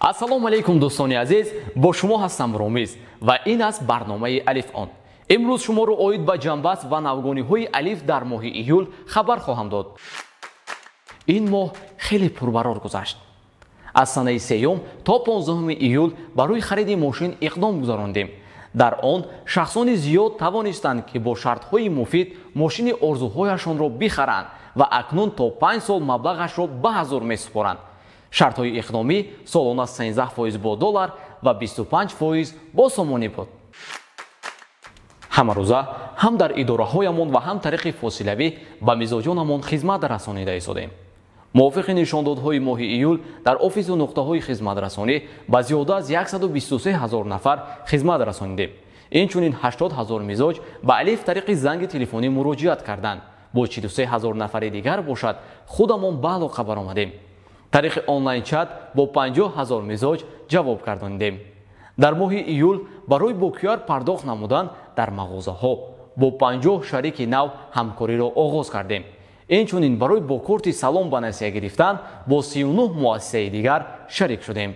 Ассалому алайкум, дӯстони азиз, бо шумо ҳастам Ромиз ва ин аст барномаи Алиф Он. Имрӯз шуморо оид ба ҷанбаст ва навгониҳои Алиф дар моҳи июл хабар хоҳам дод. Ин моҳ хеле пурбарор гузашт. Аз санаи 3 то 15 июл барои хариди мошин иқдом гузарондем. Дар он шахсони зиёд тавонистанд, ки бо шартҳои муфид мошини орзуҳояшонро бихаранд ва акнун то 5 сол маблағашро ба ҳазур месупоранд. Шартҳои иқдомӣ солона 13% бо доллар ва 25% бо сомонӣ буд. Ҳамарӯза ҳам дар идораҳоямон ва ҳам тариқи фосилавӣ ба мизоҷонамон хизмат расонида истодем. Мувофиқи нишондодҳои моҳи июл дар офису нуқтаҳои хизматрасонӣ ба зиёда аз 123 ҳазор нафар хизмат расонидем. Инчунин 80 ҳазор мизоҷ ба Алиф тариқи занги телефонӣ муроҷиат карданд. Бо 43 ҳазор нафари дигар бошад, худамон ба алоқа баромадем. Тариқи онлайн-чат бо 50 ҳазор мизоҷ ҷавоб гардонидем. Дар моҳи июл барои бо QR пардохт намудан дар мағозаҳо бо 50 шарики нав ҳамкориро оғоз кардем. Инчунин барои бо корти Салом ба насия гирифтан бо 39 муассисаи дигар шарик шудем.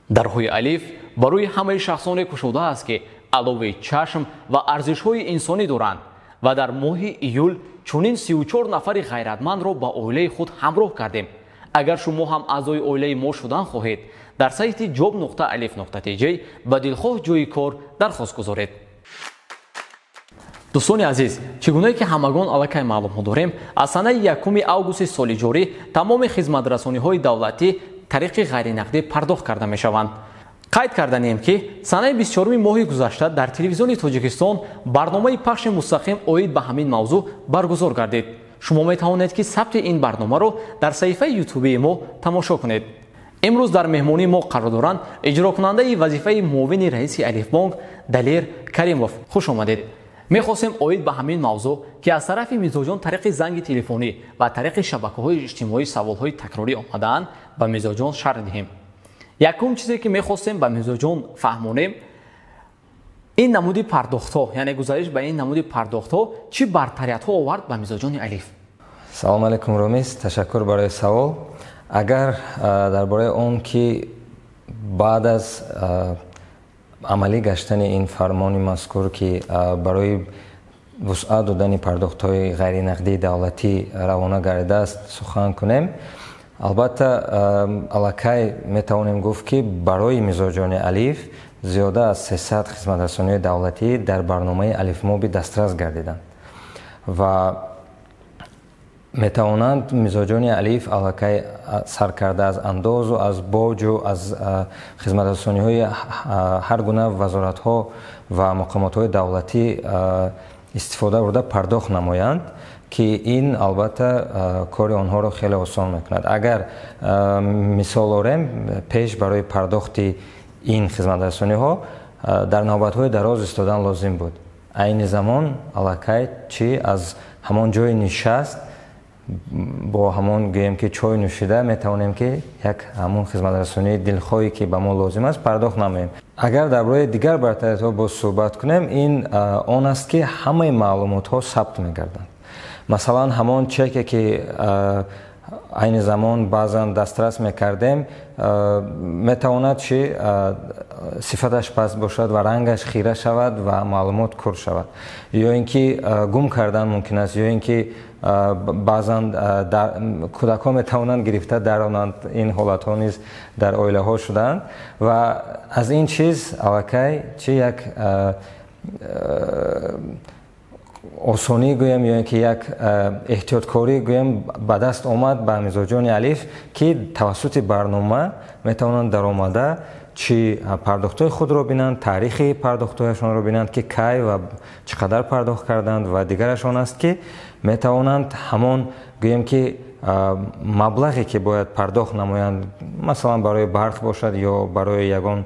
Дарҳои Алиф барои ҳамаи шахсоне кушода аст, ки алови чашм ва арзишҳои инсонӣ доранд ва дар моҳи июл чунин 34 нафари ғайратмандро ба оилаи худ ҳамроҳ кардем. Агар шумо ҳам аъзои оилаи мо шудан хоҳед, дар сайти job.alif.tj ба дилхоҳ ҷойи кор дархост гузоред. Дӯстони азиз, чӣ гунае ки ҳамагон аллакай маълумот дорем, аз санаи 1 августи соли ҷорӣ тамоми хизматрасониҳои давлатӣ тариқи ғайринақдӣ пардохт карда мешаванд. Қайд карданем, ки санаи 24 моҳи гузашта дар телевизиони Тоҷикистон барномаи пахши мустақим оид ба ҳамин мавзӯъ баргузор гардид. Шумо метавонед, ки сабти ин барномаро дар саҳифаи ютубии мо тамошо кунед. Имрӯз дар меҳмонии мо қарор доранд иҷрокунандаи вазифаи муовини раиси Алифбонк Далер Каримов. Хуш омадед. Мехостем оид ба ҳамин мавзӯъ, ки аз тарафи мизоҷон тариқи занги телефонӣ ва тариқи шабакаҳои иҷтимоӣ саволҳои такрорӣ омадаанд, ба мизоҷон шарҳ диҳем. Якум чизе, ки мехостем ба мизоҷон фаҳмонем, ин намуди пардохтҳо, яъне гузариш ба ин намуди пардохтҳо чӣ бартариятҳо овард ба мизоҷони Алиф? Салом алайкум, Ромиз, ташаккур барои савол. Агар дар бораи он ки баъд аз амалӣ гаштани ин фармони мазкур, ки барои вусъат додани пардохтҳои ғайринақдии давлатӣ равона гардидааст, сухан кунем, албатта, аллакай метавонем гуфт, ки барои мизоҷони Алиф зиёда аз 300 хизматрасониҳои давлатӣ дар барномаи Алифмоби дастрас гардиданд ва метавонанд мизоҷони Алиф аллакай сар карда аз андозу аз боҷу аз хизматрасониҳои ҳар гуна вазоратҳо ва мақомотҳои давлатӣ истифода бурда пардохт намоянд, ки ин албатта кори онҳоро хеле осон мекунад. Агар мисол орем, пеш барои пардохти ин хизматрасониҳо дар навбатҳои дароз истодан лозим буд. Айни замон аллакай чӣ аз ҳамон ҷои нишаст, бо ҳамон, гӯем ки, чой нӯшида метавонем, ки як ҳамон хизматрасонии дилхоҳе, ки ба мо лозим аст, пардохт намоем. Агар дар бораи дигар бартариятҳо боз суҳбат кунем, ин он аст, ки ҳамаи маълумотҳо сабт мегарданд. Масалан, ҳамон чеке, ки айни замон баъзан дастрас мекардем, метавонад чи сифаташ паст бошад ва рангаш хира шавад ва маълумот кур шавад, ё ин ки гум кардан мумкин аст, ё ин ки баъзан кӯдакҳо метавонанд гирифта даронанд. Ин ҳолатҳо низ дар оилаҳо шудаанд ва аз ин чиз аллакай чи як осонӣ гӯем ё ин ки як эҳтиёткорӣ гӯем ба даст омад ба мизоҷони Алиф, ки тавассути барнома метавонанд даромада чӣ пардохтҳои худро бинанд, таърихи пардохтҳояшонро бинанд, ки кай ва чӣ қадар пардохт карданд, ва дигараш он аст, ки метавонанд ҳамон, гӯем ки, маблағе, ки бояд пардохт намоянд, масалан, барои барқ бошад ё барои ягон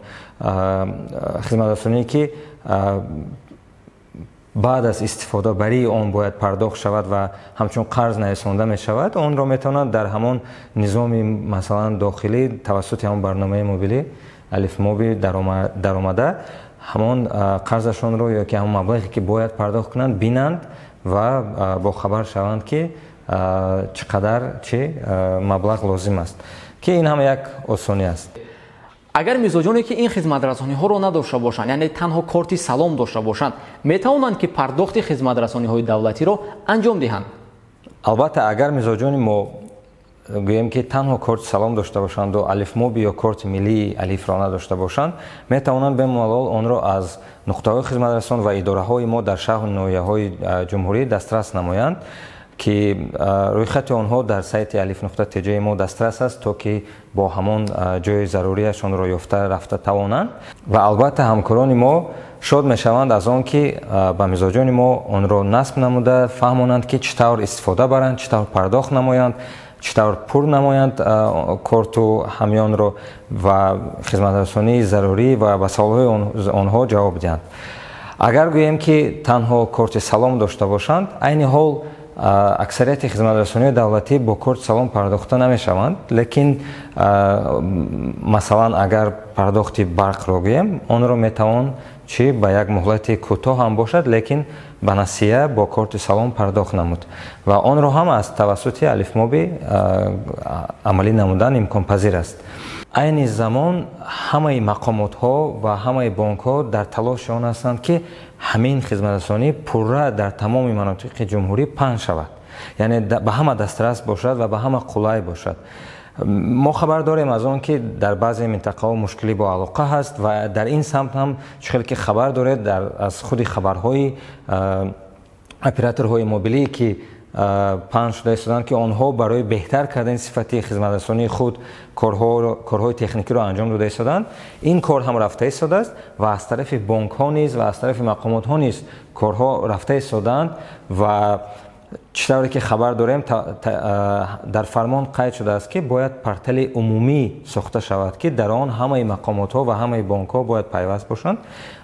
хизматрасоние, ки баъд аз истифодабарии он бояд пардохт шавад ва ҳамчун қарз нависонда мешавад, онро метавонанд дар ҳамон низоми, масалан, дохилӣ тавассути ҳамон барномаи мобилӣ Алифмоби даромада, ҳамон қарзашонро ё ки ҳамон маблағе, ки бояд пардохт кунанд, бинанд ва бохабар шаванд, ки чӣ қадар чӣ маблағ лозим аст, ки ин ҳам як осонӣ аст. Агар мизоҷоне ки ин хизматрасониҳоро надошта бошанд, яъне танҳо корти салом дошта бошанд, метавонанд ки пардохти хизматрасониҳои давлатиро анҷом диҳанд? Албатта, агар мизоҷони мо гӯем ки танҳо корти салом дошта бошанду Алифмоби ё корти миллии Алифро надошта бошанд, метавонанд бемалол онро аз нуқтаҳои хизматрасон ва идораҳои мо дар шаҳру ноҳияҳои ҷумҳурӣ дастрас намоянд, ки рӯйхати онҳо дар сайти alif.tj мо дастрас аст, то ки бо ҳамон ҷои зарурияшонро ёфта рафта тавонанд. Ва албатта ҳамкорони мо шод мешаванд аз он ки ба мизоҷони мо онро насб намуда фаҳмонанд, ки чӣ тавр истифода баранд, чӣ тавр пардохт намоянд, чӣ тавр пур намоянд корту ҳамёнро ва хизматрасонии зарурӣ ва ба саволҳои онҳо ҷавоб диҳанд. Агар гӯем ки танҳо корти салом дошта бошанд, айни ҳол аксарияти хизматрасониҳои давлатӣ бо корти салом пардохта намешаванд, лекин масалан агар пардохти барқро гӯем, онро метавон чӣ ба як муҳлати кӯтоҳ ҳам бошад, лекин ба насия бо корти салом пардохт намуд ва онро ҳам аз тавассути Алифмоби амалӣ намудан имконпазир аст. Айни замон ҳамаи мақомотҳо ва ҳамаи бонкҳо дар талоши он ҳастанд, ки ҳамин хизматрасонӣ пурра дар тамоми манотиқи ҷумҳурӣ паҳн шавад, яъне ба ҳама дастрас бошад ва ба ҳама қулай бошад. Мо хабар дорем аз он ки дар баъзе минтақаҳо мушкилӣ бо алоқа ҳаст ва дар ин самт ҳам чӣ хел ки хабар доред аз худи хабарҳои операторҳои мобилӣ, ки паҳн шуда истоданд, ки онҳо барои беҳтар кардани сифати хизматрасонии худ корҳои техникиро анҷом дода истоданд. Ин кор ҳам рафта истодааст ва аз тарафи бонкҳо низ ва аз тарафи мақомотҳо низ корҳо рафта истодаанд ва чӣ тавре ки хабар дорем, дар фармон қайд шудааст, ки бояд портали умумӣ сохта шавад, ки дар он ҳамаи мақомотҳо ва ҳамаи бонкҳо бояд пайваст бошанд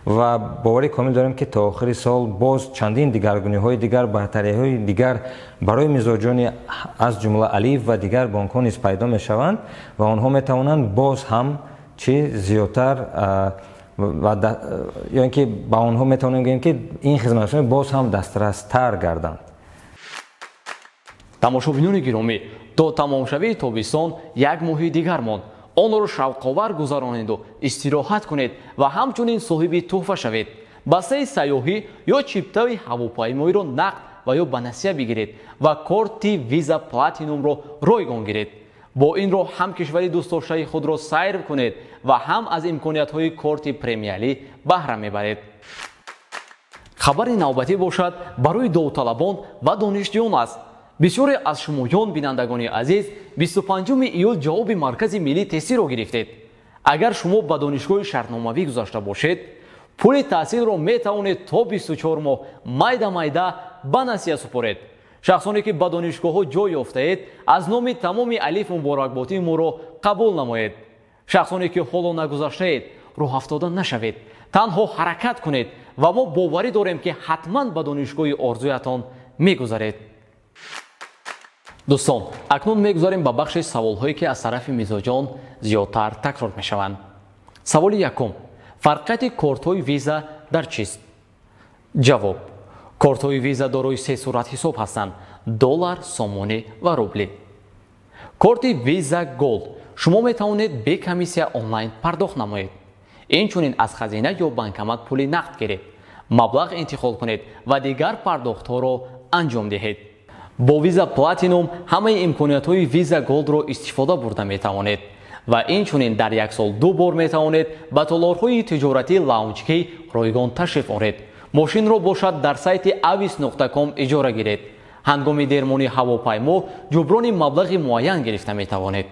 ва боварӣ комил дорем, ки то охири сол боз чандин дигаргуниҳои дигар, бартариҳои дигар барои мизоҷони аз ҷумла Алиф ва дигар бонкҳо низ пайдо мешаванд ва онҳо метавонанд боз ҳам чӣ зиёдтар ва ё ин ки ба онҳо метавонем гӯем, ки ин хизматрасонӣ боз ҳам дастрастар гарданд. Тамошобинони гиромӣ, то тамомшавии тобистон як моҳи дигар монд. Онро шавқовар гузаронеду истироҳат кунед ва ҳамчунин соҳиби тӯҳфа шавед. Бастаи сайёҳӣ ё чиптаи ҳавопаймоиро нақд ва ё ба насия бигиред ва корти Виза Платинумро ройгон гиред. Бо ин роҳ ҳам кишвари дӯстдоштаи худро сайр кунед ва ҳам аз имкониятҳои корти премиалӣ баҳра мебаред. Хабари навбатӣ бошад барои довталабон ва донишҷӯён аст. Бисёре аз шумоён, бинандагони азиз, 25 июл ҷавоби Маркази миллии тестиро гирифтед. Агар шумо ба донишгоҳи шартномавӣ гузашта бошед, пули таҳсилро метавонед то 24 моҳ майда-майда ба насия супоред. Шахсоне ки ба донишгоҳҳо ҷой ёфтаед, аз номи тамоми Алиф муборакботии моро қабул намоед. Шахсоне ки ҳоло нагузаштаед, рӯҳафтода нашавед, танҳо ҳаракат кунед ва мо боварӣ дорем, ки ҳатман ба донишгоҳи орзуятон мегузаред. Дӯстон, акнун мегузарем ба бахши саволҳое, ки аз тарафи мизоҷон зиёдтар такрор мешаванд. Саволи якум: фарқияти кортҳои Виза дар чист? Ҷавоб: кортҳои Виза дорои се суратҳисоб ҳастанд: доллар, сомонӣ ва рубли. Корти Виза Голд шумо метавонед бе комиссия онлайн пардохт намоед. Инчунин аз хазина ё банкомат пули нақд гиред, маблағ интиқол кунед ва дигар пардохтҳоро анҷом диҳед. Бо Виза Платинум ҳамаи имкониятҳои Виза Голдро истифода бурда метавонед ва инчунин дар як сол ду бор метавонед ба толорҳои тиҷоратии лаунҷкӣ ройгон ташриф оред. Мошинро бошад дар сайти avis.com иҷора гиред. Ҳангоми дермонии ҳавопаймо ҷуброни маблағи муайян гирифта метавонед.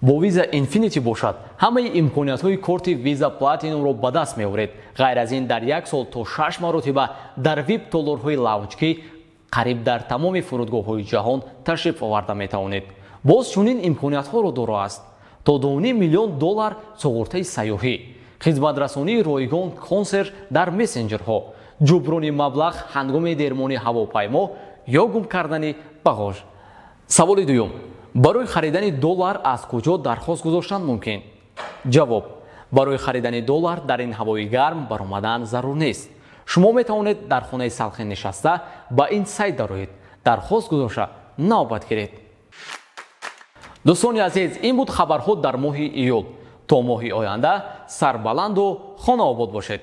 Бо Виза Infinity бошад ҳамаи имкониятҳои корти Виза Платинумро ба даст меоред. Ғайр аз ин дар як сол то 6 маротиба дар вип толорҳои лаунҷкӣ қариб дар тамоми фурудгоҳҳои ҷаҳон ташриф оварда метавонед. Боз чунин имкониятҳоро доро аст: то 2,5 миллион доллар суғуртаи сайёҳӣ, хизматрасонии ройгон консерт дар мессенҷерҳо, ҷуброни маблағ ҳангоми дермони ҳавопаймо ё гум кардани бағош. Саволи дуюм: барои харидани доллар аз куҷо дархост гузоштан мумкин? Ҷавоб: барои харидани доллар дар ин ҳавои гарм баромадан зарур нест. Шумо метавонед дар хонаи салқин нишаста ба ин сайт дароед, дархост гузошта Навбат гиред. Дӯстони азиз, ин буд хабарҳо дар моҳи июл. То моҳи оянда сарбаланду хонаобод бошед.